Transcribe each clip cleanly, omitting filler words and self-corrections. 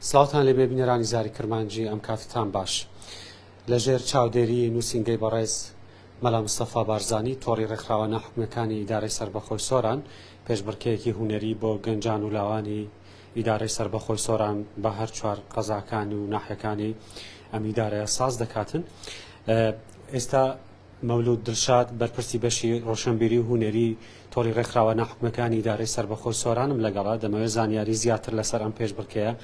سڵاوتان لێبێ بینەرانی زاری کرمانجی ئەم کاتتان باش. لەژێر چاودێری نووسینگەی بەڕێز مەلا مستەفا بارزانی تۆڕی ڕێکخراوە ناحکومیەکانی ئیدارەی سەربەخۆی سۆران پێشبڕکێیەکی هونەری بۆ گەنجان و لاوانی ئیدارەی سەربەخۆی سۆران بە هەر چوار قەزاکان و ناحیەکانی ئەم ئیدارەیە ساز دەکاتن. ئێستا مەولود دلشاد بەرپرسی بەشی ڕۆشنبیری و هونەری تۆڕی ڕێکخراوە ناحکومیەکانی ئیدارەی سەربەخۆی سۆرانم لەگەڵە، دەمەوێت زانیاری زیاتر لەسەر ئەم پێشبڕکێیە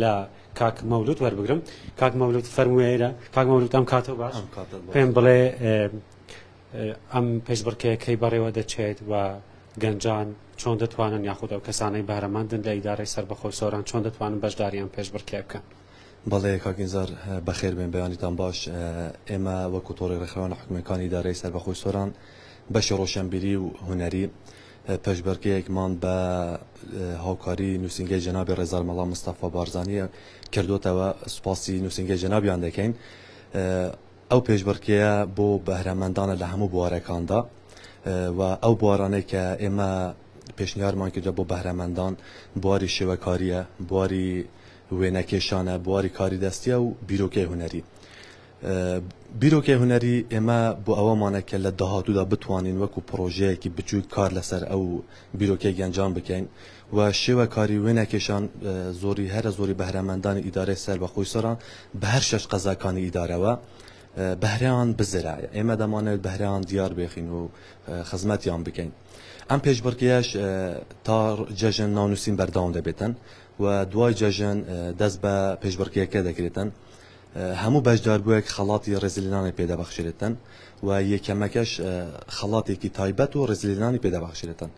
لە کاک مەولود وەربگرم. کاک مەولود فەرموویرە. کاک مەولود ئەم کاتە باش، پێم بڵێ ئەم پێشبڕکێیە کەی بەڕێوە دەچێت و گەنجان چۆن دەتوانن یاخود ئەو کەسانەی بەهرەمەندن لە ئیدارەی سەربەخۆی سۆران چۆن دەتوانن بەشداری ئەم پێشبڕکێ بکەن؟ بەڵێ کاک ئینزار بەخێر بێن، بەیانیتان باش. ئێمە وەکو تۆڕی ڕێکخراوە ناحکومیەکانی ئیدارەی سەربەخۆی سۆران بەشی ڕۆشنبیری و هونەری پێشبڕکێیەکمان بە هاوکاری نووسینگەی جەنابی ڕێزار مەڵا مستەفا بارزانی کردوتەوە. سوپاسی نووسینگەی جەنابیان دەکەین. ئەو پێشبڕکێیە بۆ بەهرەمەندانە لە هەموو بوارەکاندا و ئەو بوارانەی کە ئێمە پێشنیارمان کردووە بۆ بەهرەمەندان بواری شێوەکاریە، بواری وێنەکێشانە، بواری کاری دەستیە و بیرۆکەی هونەری. بیرۆکەی هونەری ئێمە بۆ ئەوەمانە کە لە داهاتوودا بتوانین وەکو پڕۆژەیەکی بچووک کار لەسەر ئەو بیرۆکەی گەنجان بکەین و شێوەکاری وێنەکێشان زۆری هەرە زۆری بەهرەمەندانی ئیدارەی سەربەخۆی سۆران بە هەر شەش قەزاکانی ئیدارەوە بەهرەیان بزرایە. ئێمە دەمانەوێت بەهرەیان دیار بێخین و خزمەتیان بکەین. ئەم پێشبڕکێیەش تا جەژن ناونووسین بەردەوام دەبێتن و دوای جەژن دەست بە پێشبڕکێیەکە دەکرێتن. هەموو بەشداربوویەک خەڵاتی ڕێزلێنانی پێدەبەخشرێتن و یەکەمەکەش خەڵاتێکی تایبەت و ڕێزلێنانی پێدەبەخشرێتن.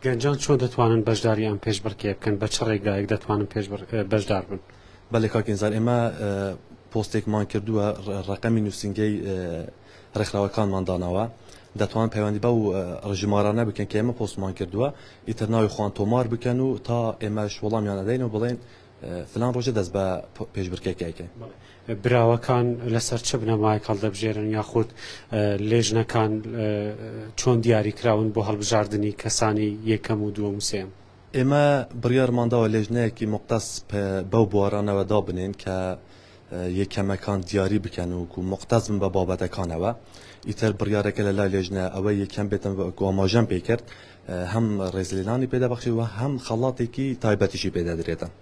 گەنجان چۆن دەتوانن بەشداری ئەم پێشبڕکێ بکەن؟ بە چ ڕێگایەک دەتوانن بەشدار بن؟ بەڵێ کاک ئینزار، ئێمە پۆستێکمان کردووە، ڕەقەمی نووسینگەی ڕێکخراوەکانمان داناوە، دەتوان پەیوەندی بەو ژمارانە بکەن کە ئێمە پۆستمان کردووە، ئیتر ناوی خۆیان تۆمار بکەن و تا ئێمەش وەڵامیان ئەدەین و بڵێن فلان ڕۆژە دەست بە پێشبرکێکە ئەکەین. براوەکان لەسەر چ بنەمایەک هەڵدەبژێرن یاخود لێژنەکان چۆن دیاریکراون بۆ هەڵبژاردنی کەسانی یەکەم و دووەم و سێیەم؟ ئێمە بڕیارمانداوە لێژنەیەکی موقتەس بەو بوارانەوە دابنێن کە یەکەمەکان دیاری بکەن و موقتەس بن بە بابەتەکانەوە. ئیتر بڕیارەکە لە لای لێژنە ئەوەی یەکەم بێتن وەکو ئاماژەم پێ کرد هەم ڕێزلێنانی پێدەبەخشێت و هەم خەڵاتێکی تایبەتیشی پێدەدرێتن.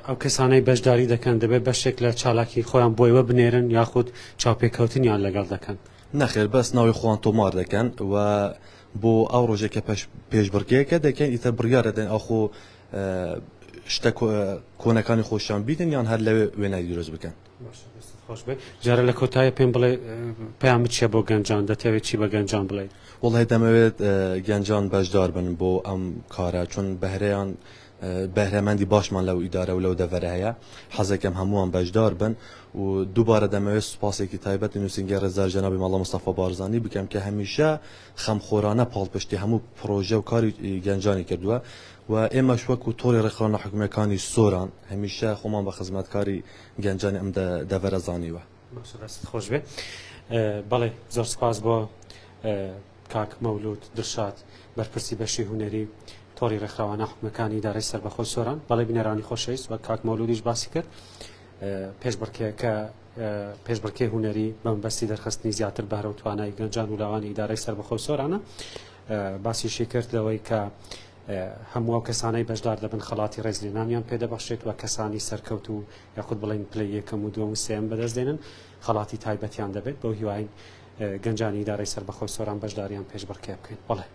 ئەو کەسانەی بەشداری دەکەن دەبێت بەشێک لە چالاکی خۆیان بۆ ئێوە بنێرن یاخود چاوپێکەوتنیان لەگەڵ دەکەن؟ نەخێر، بەس ناوی خۆیان تۆمار دەکەن و بۆ ئەو ڕۆژێک کە پێشبڕکێیەکە دەکەین ئیتر بڕیار دەدەین ئاخۆ شتە کۆنەکانی خۆشیان بیدن یان هەر لەوێ وێنای دروست بکەن. باشە دەستت خۆش بێ. جارە لە کۆتایە پێم بڵێ پەیامت چییە بۆ گەنجان؟ دەتەوێت چی بە گەنجان بڵێیت؟ وەڵی دەمەوێت گەنجان بەشدار بن بۆ ئەم کارە، چون بەهرەیان بەهرەمەندی باشمان لەو ئیدارە و لەو دەڤەرە هەیە، حەزەکەم هەمووان بەشدار بن و دووبارە دەمەوێت سوپاسێکی تایبەتی نووسینگەی ڕێزدار جەنابی مەڵا مستەفا بارزانی بکەم کە هەمیشە خەمخۆرانە پاڵپشتی هەموو پڕۆژە و کاری گەنجانی کردووە و ئێمەش وەکو تۆڕی ڕێکخراوە ناحکومییەکانی سۆران هەمیشە خۆمان بە خزمەتکاری گەنجانی ئەم دەڤەرە زانیوە. باشە دەستت خۆش بێ. بەڵێ زۆر سپاس بۆ کاک مەولود دلشاد بەرپرسی بەشی هونەری تۆڕی ڕێکخراوە ناحکومییەکانی ئیدارەی سەربەخۆی سۆران. بەڵێ بینەرانی خۆشەویست وەک کاک مەولودیش باسی کرد پێشبڕکێکە پێشبڕکێ هونەری بە مەبەستی دەرخستنی زیاتر بەهرە و توانای گەنجان و لاوانی ئیدارەی سەربەخۆی سۆرانە. باسیشی کرد لەوەی کە هەموو ئەو کەسانەی بەشدار دەبن خەڵاتی ڕێزلێنانیان پێدەبەخشێت و کەسانی سەرکەوت و یاخود بڵێن پلەی یەکەم و دووەم و سێیەم بەدەست دێنن خەڵاتی تایبەتیان دەبێت. بەو هیواین گەنجانی ئیدارەی سەربەخۆی سۆران بەشداریان پێشبڕکێ بکەین. بەڵێ.